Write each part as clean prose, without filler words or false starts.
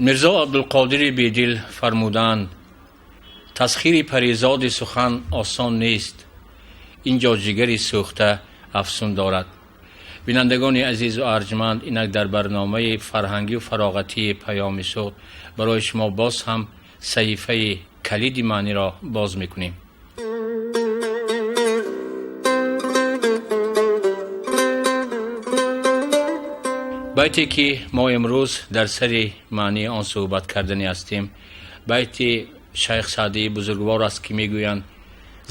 Мирзо Абдулқодири Бедил фармуданд: тасхири паризоди сухан осон нест, инҷо ҷигари сӯхта афсун дорад. Бинандагони азизу арҷманд, инак дар барномаи фарҳангию фароғатии Паёми Суғд барои шумо боз ҳам саҳифаи калиди маъниро боз мекунем. Байте ки мо имрӯз дар сари маънии он суҳбат кардани ҳастем, байти шайх Саъдии бузургвор аст, ки мегӯянд: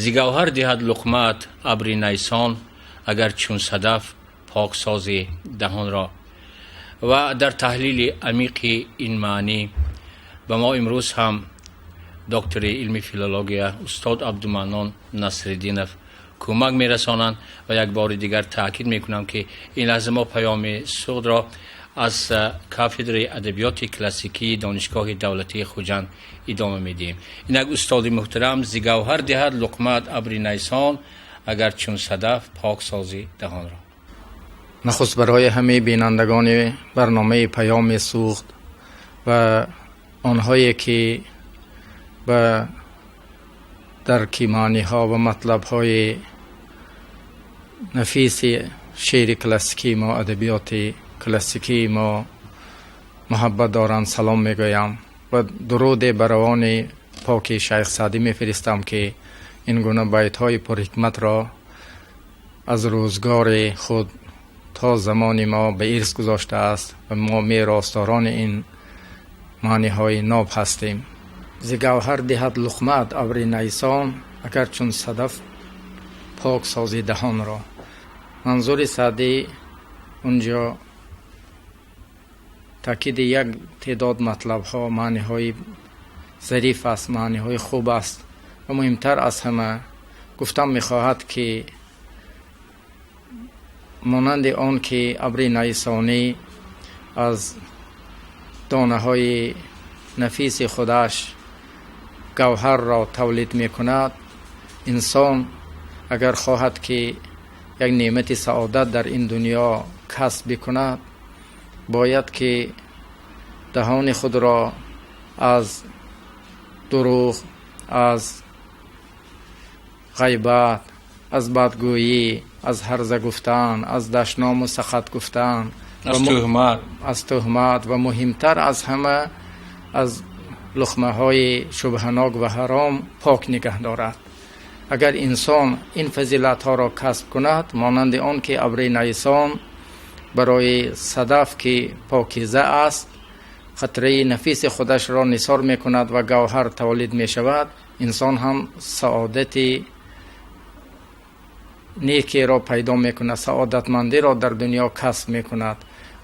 зи гавҳар диҳад луқмаат абри найсон, агар чун садаф пок сози даҳонро. Ва дар таҳлили амиқи ин маънӣ ба мо имрӯз ҳам доктори илми филология устод Абдуманнон Насриддинов кӯмак мерасонанд. Ва як бори дигар таъкид мекунам, ки ин лаҳза мо Паёми Суғдро аз кафедраи адабиёти классикии Донишгоҳи давлатии Хуҷанд идома медиҳем. Инак устоди муҳтарам, зи гавҳар диҳад луқмаат абри найсон, агар чун садаф пок сози даҳонро. Нахуст барои ҳамаи бинандагони барномаи Паёми Суғд ва онҳое ки ба дарки маъниҳо ва матлабҳои нафиси шеъри классикии мо, адабиёти классикии мо муҳаббат доранд, салом мегӯям ва дуруде ба равони поки шайх Саъдӣ мефиристам, ки ин гуна байтҳои пурҳикматро аз рӯзгори худ то замони мо ба ирс гузоштааст ва мо меросдорони ин маъниҳои ноб ҳастем. Зи гавҳар диҳад луқмаат абри найсон, агар чун садаф пок сози даҳонро. Манзури Саъдӣ унҷо таъкиди як теъдод матлабҳо, маъниҳои зариф аст, маъниҳои хуб аст ва муҳимтар аз ҳама гуфтан мехоҳад, ки монанди он ки абри найсонӣ аз донаҳои нафиси худаш гавҳарро тавлид мекунад, инсон агар хоҳад ки як неъмати саодат дар ин дунё касб бикунад, бояд ки даҳони худро аз дурӯғ, аз ғайбат, аз бадгӯйӣ, аз ҳарза гуфтан, аз дашному сахат гуфтан, аз туҳмат ва муҳимтар аз ҳама аз луқмаҳои шубҳанок ва ҳаром пок нигаҳ дорад. Агар инсон ин фазилатҳоро касб кунад, монанди он ки абри найсон барои садаф, ки покиза аст, қатраи нафиси худашро нисор мекунад ва гавҳар тавлид мешавад, инсон ҳам саодати некиро пайдо мекунад, саодатмандиро дар дунё касб мекунад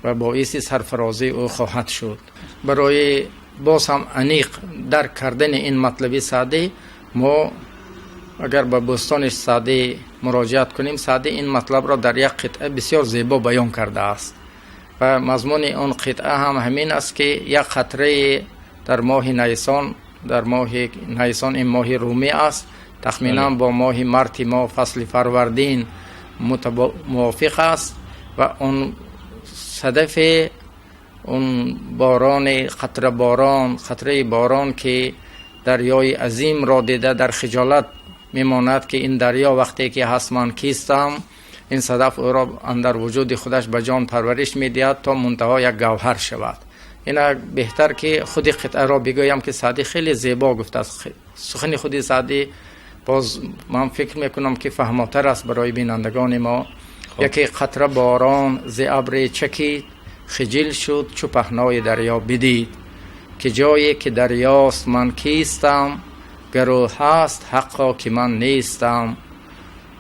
ва боиси сарфарозии ӯ хоҳад шуд. Барои боз ҳам аниқ дарк кардани ин матлаби Саъдӣ, мо агар ба Бӯстони Саъдӣ муроҷиат кунем, Саъдӣ ин матлабро дар як қитъа бисёр зебо баён кардааст ва мазмуни он қитъа ҳам ҳамин аст, ки як қатраи дар моҳи найсон, дар моҳи найсон, ин моҳи румӣ аст, тахминан бо моҳи марти мо, фасли фарвардин, мувофиқ аст ва он садафе, он борони қатра борон, қатраи борон, ки дарёи азимро дида дар хиҷолат мемонад, ки ин дарё вақте ки ҳаст, ман кистам, ин садаф ӯро андар вуҷуди худаш ба ҷон парвариш медиҳад то мунтаҳо як гавҳар шавад. Ина беҳтар ки худи қитъаро бигӯям, ки Саъдӣ хеле зебо гуфтааст. Сухани худи Саъдӣ боз ман фикр мекунам, ки фаҳмотар аст барои бинандагони мо. Яке қатра борон зи абре чакид, хиҷил шуд чу паҳнои дарё бидид, ки ҷое ки дарёст ман кистам, гар ӯ ҳаст ҳаққо ки ман нестам.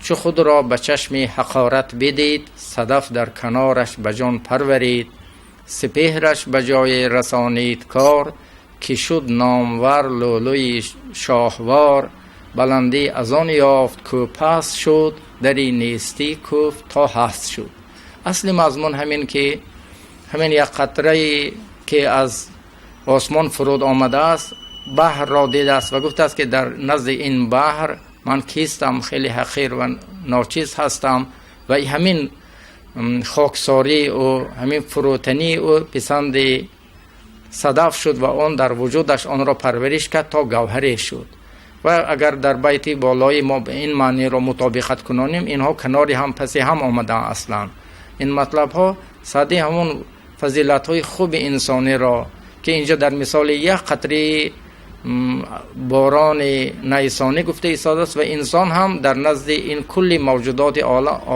Чу худро ба чашми ҳақорат бидид, садаф дар канораш ба ҷон парварид, сипеҳраш ба ҷое расонид кор, ки шуд номвар лӯлӯи шоҳвор. Баландӣ аз он ёфт кӯ паст шуд, дари нестӣ кӯфт то ҳаст шуд. Асли мазмун ҳамин, ки ҳамин як қатрае ки аз осмон фуруд омадааст, баҳрро дидааст ва гуфтааст, ки дар назди ин баҳр ман кистам, хеле ҳақир ва ночиз ҳастам. Ва ҳамин хоксорӣ ӯ, ҳамин фурӯтании ӯ писанди садаф шуд ва он дар вуҷудаш онро парвариш кард то гавҳаре шуд. Ва агар дар байти болои мо ин маъниро мутобиқат кунонем, инҳо канори ҳам паси ҳам омадаанд аслан. Ин матлабҳо Саъдӣ ҳамон фазилатҳои хуби инсониро ки инҷо дар мисоли як қатраи борони найсонӣ гуфта истодааст ва инсон ҳам дар назди ин кулли мавҷудоти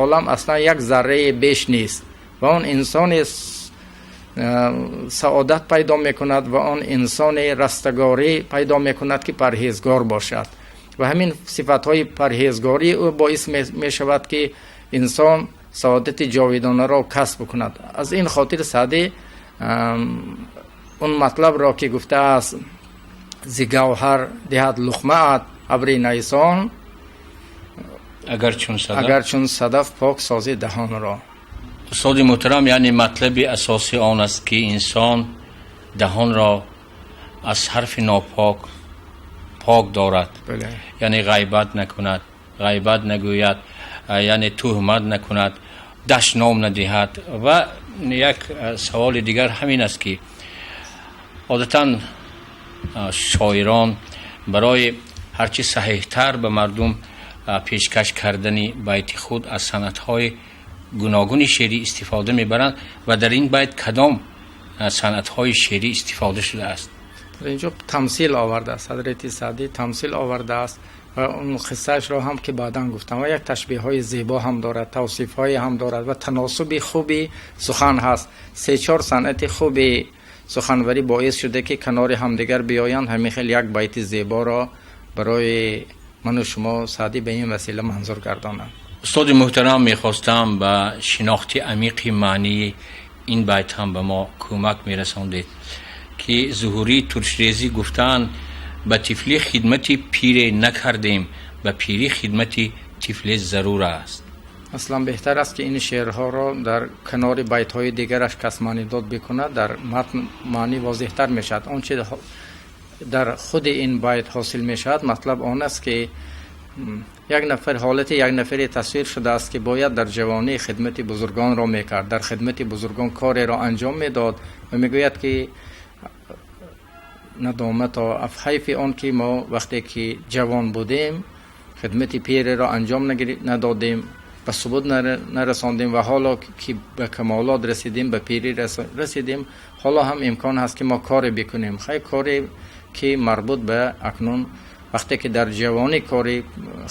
олам аслан як зарраи беш нест ва он инсони саодат пайдо мекунад ва он инсони растагорӣ пайдо мекунад ки парҳезгор бошад ва ҳамин сифатҳои парҳезгории ӯ боис мешавад ки инсон саодати ҷовидонаро касб кунад. Аз ин хотир Саъдӣ он матлабро ки гуфтааст зи гавҳар диҳад луқмаат абри найсон, агар чун садаф пок созӣ даҳонро. Устоди муҳтарам, яъне матлаби асосӣ он аст ки инсон даҳонро аз ҳарфи нопок пок дорад, яъне ғайбат накунад, ғайбат нагӯяд, яъне туҳмат накунад, дашном надиҳад. Ва як саволи дигар ҳамин аст ки одатан шоирон барои ҳарчи саҳиҳтар ба мардум пешкаш кардани байти худ аз санъатҳои гуногуни шеърӣ истифода мебаранд ва дар ин байт кадом санъатҳои шеърӣ истифода шудааст? Дар инҷо тамсил овардааст ҳазрати Саъдӣ, тамсил овардааст ва он қиссаашро ҳам ки баъдан гуфтам ва як ташбеҳҳои зебо ҳам дорад, тавсифҳое ҳам дорад ва таносуби хуби сухан ҳаст. Се-чор санъати хуби суханварӣ боис шуда ки канори ҳамдигар биёянд, ҳамин хел як байти зеборо барои ману шумо Саъдӣ ба ин васила манзур гардонад. Устоди муҳтарам, мехостам ба шинохти амиқи маънии ин байт ҳам ба мо кӯмак мерасондед ки зуҳурии туршрезӣ гуфтаанд ба тифлӣ хидмати пире накардем, ба пирӣ хидмати тифле зарур аст. Аслан беҳтар аст ки ин шеърҳоро дар канори байтҳои дигараш кас маънидод бикунад, дар матн маънӣ возеҳтар мешавад. Он чи дар худи ин байт ҳосил мешавад, матлаб он аст ки як нафар ҳолати як нафаре тасвир шудааст ки бояд дар ҷавонӣ хидмати бузургонро мекард, дар хидмати бузургон кореро анҷом медод ва мегӯяд ки надомато ҳайфи он ки мо вақте ки ҷавон будем хидмати пиреро анҷом надодем, ба субут нарасондем ва ҳоло ки ба камолот расидем, ба пирӣ расидем, ҳоло ҳам имкон ҳаст ки мо коре бикунем. Хай коре ки марбут ба акнун вақте ки дар ҷавонӣ кори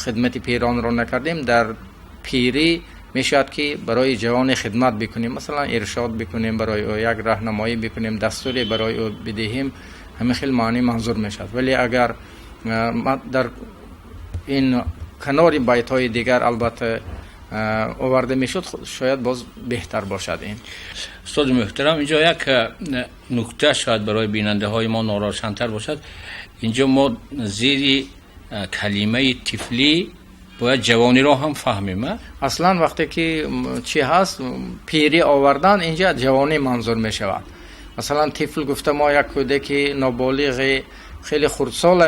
хидмати пиронро накардем, дар пирӣ мешавад ки барои ҷавоне хидмат бикунем, масалан иршод бикунем, барои ӯ як раҳнамоӣ бикунем, дастуре барои ӯ бидиҳем, ҳамин хел маънӣ манзур мешавад. Вале агар дар ин канори байтҳои дигар албатта оварда мешуд, шояд боз беҳтар бошад ин. Устоди муҳтарам, инҷо як нукта шояд барои бинандаҳои мо норӯшантар бошад. Инҷо мо зери калимаи тифлӣ бояд ҷавониро ҳам фаҳмем. Аслан вақте ки чӣ ҳаст пирӣ овардан, инҷо ҷавонӣ манзур мешавад. Масалан тифл гуфта мо як кӯдаки ноболиғи хеле хурдсола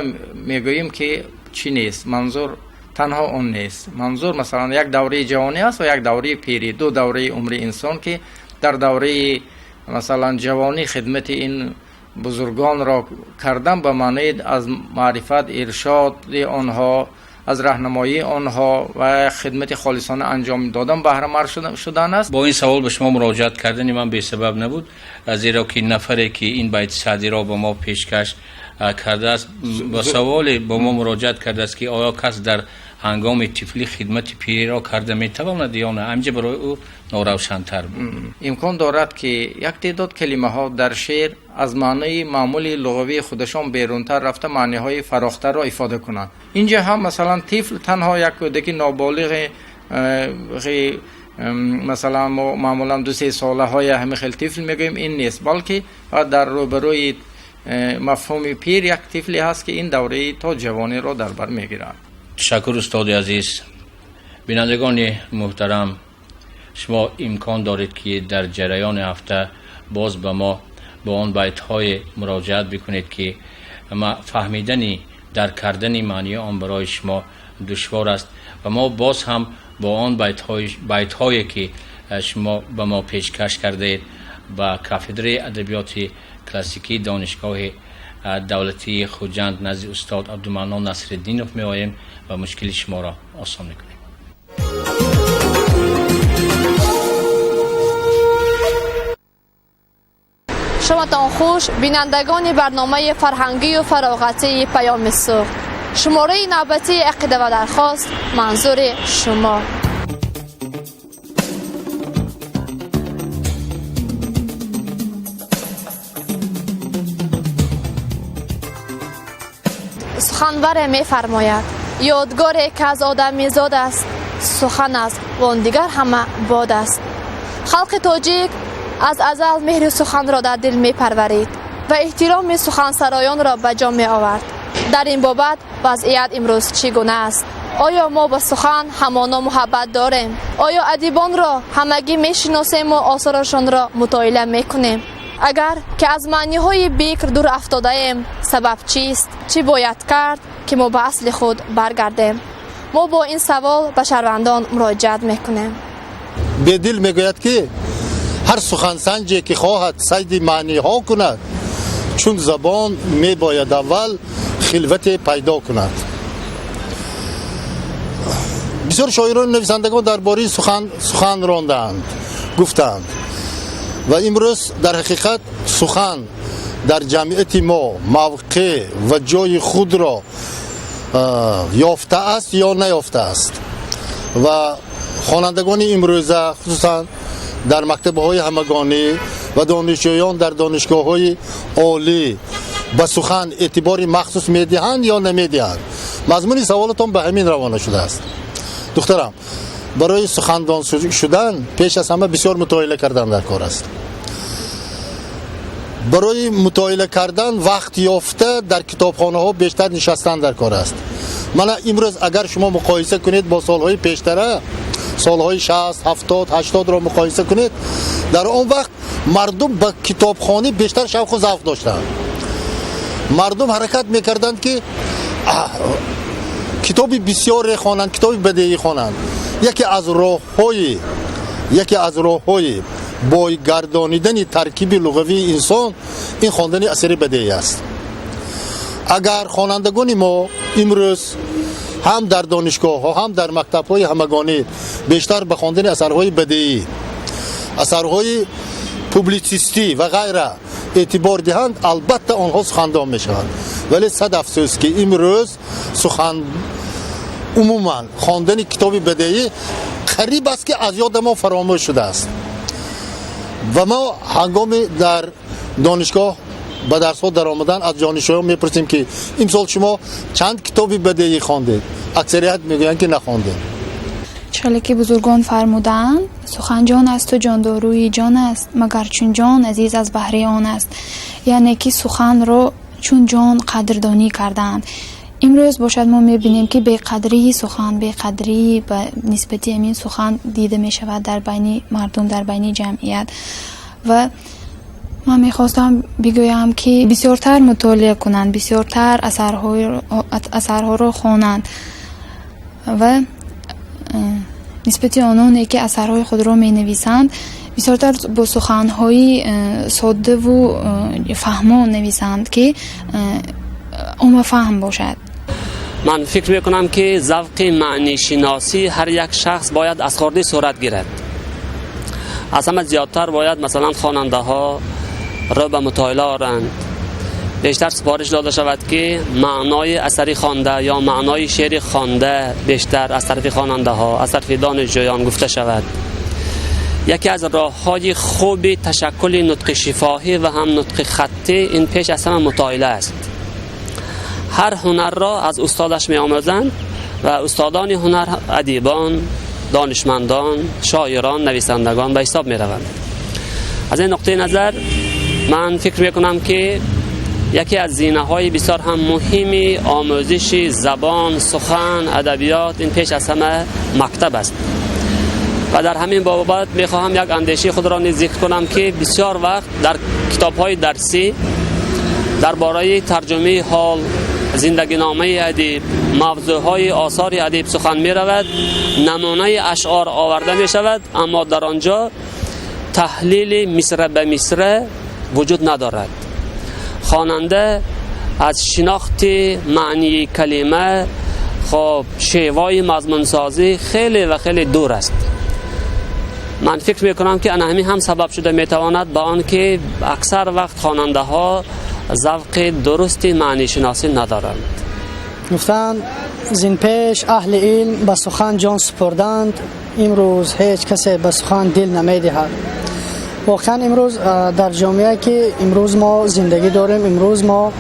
мегӯем ки чӣ нест, манзур танҳо он нест. Манзур масалан як давраи ҷавонӣ аст ва як давраи пирӣ, ду давраи умри инсон ки дар давраи масалан ҷавонӣ хидмати ин бузургонро кардан ба маънии аз маърифат, иршоди онҳо, аз раҳнамоии онҳо ва хидмати холисона анҷом додан баҳраманд шудан аст. Бо ин савол ба шумо муроҷиат кардани ман бесабаб набуд, зеро ки нафаре ки ин байти Саъдиро ба мо пешкаш кардааст, ба саволе ба мо муроҷиат кардааст ки оё кас дар ҳангоми тифлӣ хидмати пириро карда метавонад ё не. Ҳаминҷо барои ӯ норавшантар буд. Имкон дорад ки як теъдод калимаҳо дар шеър аз маънои маъмули луғавии худашон берунтар рафта маъниҳои фарохтарро ифода кунанд. Инҷо ҳам масалан тифл танҳо як кӯдаки ноболиғи масалан мо маъмулан ду-се солаҳои ҳамин хел тифл мегӯем, ин нест, балки дар рӯбарӯи мафҳуми пир як тифле ҳаст ки ин давраи то ҷавониро дар бар мегирад. Ташаккур устоди азиз. Бинандагони муҳтарам, шумо имкон доред ки дар ҷараёни ҳафта боз ба мо бо он байтҳое муроҷиат бикунед ки фаҳмидани дарк кардани маънии он барои шумо душвор аст ва мо боз ҳам бо он байтҳое ки шумо ба мо пешкаш кардаед ба кафедраи адабиёти классикии донишгоҳи давлатии Хуҷанд назди устод Абдуманнон Насриддинов меоем ва мушкили шуморо осон мекунем. Шуматон хуш, бинандагони барномаи фарҳангию фароғатии Паёми Суғд. Шумораи навбатии ақида ва дархост манзури шумо. Суханваре мефармояд: ёдгоре ки аз одамизод аст, сухан аст, вон дигар ҳама бод аст. Халқи тоҷик аз азал меҳри суханро дар дил мепарварид ва эҳтироми сухансароёнро ба ҷо меовард. Дар ин бобат вазъият имрӯз чӣ гуна аст? Оё мо ба сухан ҳамоно муҳаббат дорем? Оё адибонро ҳамагӣ мешиносему осорашонро мутоила мекунем? Агар ки аз маъниҳои бикр дур афтодаем, сабаб чист? Чӣ бояд кард, ки мо ба асли худ баргардем? Мо бо ин савол ба шаҳрвандон муроҷиат мекунем. Бедил мегӯяд, ки ҳар сухансанҷе ки хоҳад сайди маъниҳо кунад, чун забон мебояд аввал хилвате пайдо кунад. Бисёр шоирону нависандагон дар бораи сухан рондаанд, гуфтаанд ва имрӯз дар ҳақиқат сухан дар ҷамъияти мо мавқеъ ва ҷои худро ёфтааст ё наёфтааст. Ва хонандагони имрӯза, хусусан дар мактабҳои ҳамагонӣ ва донишҷӯён дар донишгоҳҳои олӣ, ба сухан эътибори махсус медиҳанд ё намедиҳанд? Мазмуни саволатон ба ҳамин равона шудааст. Духтарам, барои сухандон шудан пеш аз ҳама бисёр мутоила кардан дар кор аст. Барои мутоила кардан вақт ёфта дар китобхонаҳо бештар нишастан дар кор аст. Мана имрӯз агар шумо муқоиса кунед бо солҳои пештара, солҳои 60, 70, 80-ро муқоиса кунед, дар он вақт мардум ба китобхонӣ бештар шавқу завқ доштанд. Мардум ҳаракат мекарданд, ки китоби бисёре хонанд, китоби бадеӣ хонанд. Яке аз роҳҳои бойгардонидани таркиби луғавии инсон ин хондани асари бадеӣ аст. Агар хонандагони мо имрӯз ҳам дар донишгоҳҳо, ҳам дар мактабҳои ҳамагонӣ бештар ба хондани асарҳои бадеӣ, асарҳои публитсистӣ ва ғайра эътибор диҳанд, албатта онҳо сухандон мешаванд. Вале сад афсӯс, ки имрӯз сухан умуман хондани китоби бадеӣ қариб аст, ки аз ёда мо фаромӯш шудааст. Ва мо ҳангоми дар донишгоҳ ба дарсҳо даромадан аз донишҷӯён мепурсем, ки имсол шумо чанд китоби бадеӣ хондед? Аксарият мегӯянд, ки нахондем. Чале ки бузургон фармудаанд: сухан ҷон асту ҷондорӯи ҷон аст, магар чун ҷон азиз аз баҳри он аст. Яъне ки суханро чун ҷон қадрдонӣ кардаанд. Имрӯз бошад, мо мебинем, ки беқадрии сухан, беқадрии ба нисбати ҳамин сухан дида мешавад дар байни мардум, дар байни ҷамъият. Ва ман мехостам бигӯям, ки бисёртар мутолиа кунанд, бисёртар асарҳоро хонанд ва нисбати ононе ки асарҳои худро менависанд, бисёртар бо суханҳои соддаву фаҳмо нависанд, ки оммафаҳм бошад. Ман фикр мекунам, ки завқи маънишиносӣ ҳар як шахс бояд аз хурдӣ сурат гирад. Аз ҳама зиёдтар бояд, масалан, хонандаҳо рӯ ба мутолиа оранд, бештар супориш дода шавад, ки маънои асари хонда ё маънои шеъри хонда бештар аз тарафи хонандаҳо, аз тарафи донишҷӯён гуфта шавад. Яке аз роҳҳои хуби ташаккули нутқи шифоҳӣ ва ҳам нутқи хаттӣ ин пеш аз ҳама мутолиа аст. Ҳар ҳунарро аз устодаш меомӯзанд ва устодони ҳунар адибон, донишмандон, шоирон, нависандагон ба ҳисоб мераванд. Аз ин нуқтаи назар ман фикр мекунам, ки яке аз зинаҳои бисёр ҳам муҳими омӯзиши забон, сухан, адабиёт ин пеш аз ҳама мактаб аст. Ва дар ҳамин бобат мехоҳам як андешаи худро низ зикр кунам, ки бисёр вақт дар китобҳои дарсӣ дар бораи тарҷумаи ҳол, зиндагиномаи адиб, мавзӯъҳои осори адиб сухан меравад, намунаи ашъор оварда мешавад, аммо дар он ҷо таҳлили мисра ба мисра вуҷуд надорад. خواننده از شناخت معنی کلمه، خب شیوای مضمون سازی خیلی و خیلی دور است. من فکر میکنم که انا همین هم سبب شده میتواند به آن که اکثر وقت خواننده ها ذوق درست معنی شناسی ندارند. گفتند زین پیش اهل علم به سخن جان سپردند، امروز هیچ کسی به سخن دل نمیدهد. واقعا امروز در جامعه که امروز ما زندگی داریم، امروز ما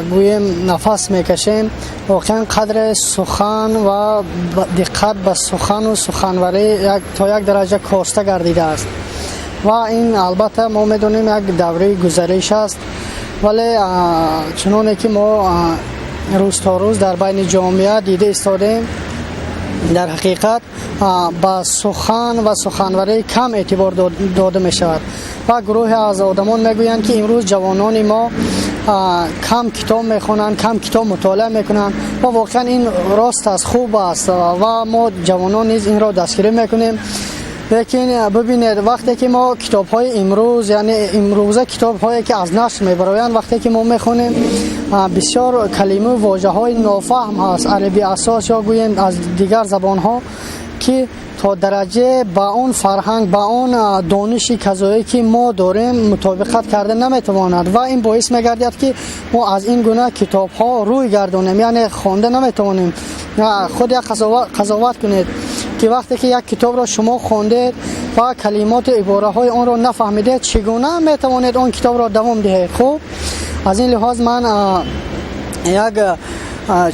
گوییم نفس میکشیم، واقعا قدر سخن و دقت به سخن و سخنوری تا یک درجه کاسته گردیده است و این البته ما میدونیم یک دوره گذرش است، ولی چنانه که ما روز تا روز در بین جامعه دیده ایستادیم، در حقیقت به سخن و سخنوری کم اعتبار داده می شود و گروه از آدمان میگویند که امروز جوانان ما کم کتاب میخوانند، کم کتاب مطالعه میکنند و واقعا این راست است، خوب است و ما جوانان نیز این را دستگیری میکنیم. لیکن ببینید وقتی که ما کتاب های امروز، یعنی امروزه کتاب هایی که از نشر میبرایند، وقتی که ما میخونیم بسیار کلمه و واژه های نافهم هست، عربی اساس یا گوییم از دیگر زبان ها، که تا درجه با اون فرهنگ، با اون دانش کذایی که ما داریم مطابقت کرده نمیتواند و این باعث میگردد که ما از این گونه کتاب ها روی گردانیم، یعنی خوانده نمیتوانیم. خود یک قضاوت کنید که وقتی که یک کتاب را شما خواندید و کلمات عباره های آن را نفهمیدید، چگونه میتوانید آن کتاب را دوام دهید؟ خب از این لحاظ من یک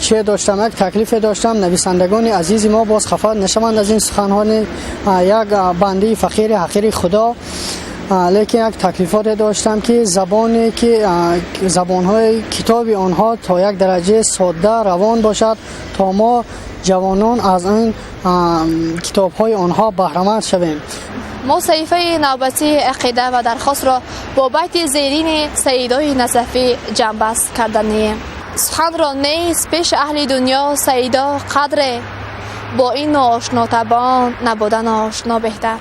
چه داشتم، یک تکلیف داشتم، نویسندگان عزیز ما باز خفه نشوند از این سخنها، یک بنده فقیر حقیر خدا، لیکن یک تکلیفات داشتم که زبانی که زبانهای کتاب آنها تا یک درجه ساده روان باشد تا ما جوانان از این کتابهای آنها بهره‌مند شویم. ما صحیفه نوبتی عقیده و درخواست را با بیت زیرین سیدای نصفی جمع‌بست کردنیم. سخن را نیست پیش اهل دنیا سیدا قدره، با این ناآشنا تبان نبودن آشنا بهتر.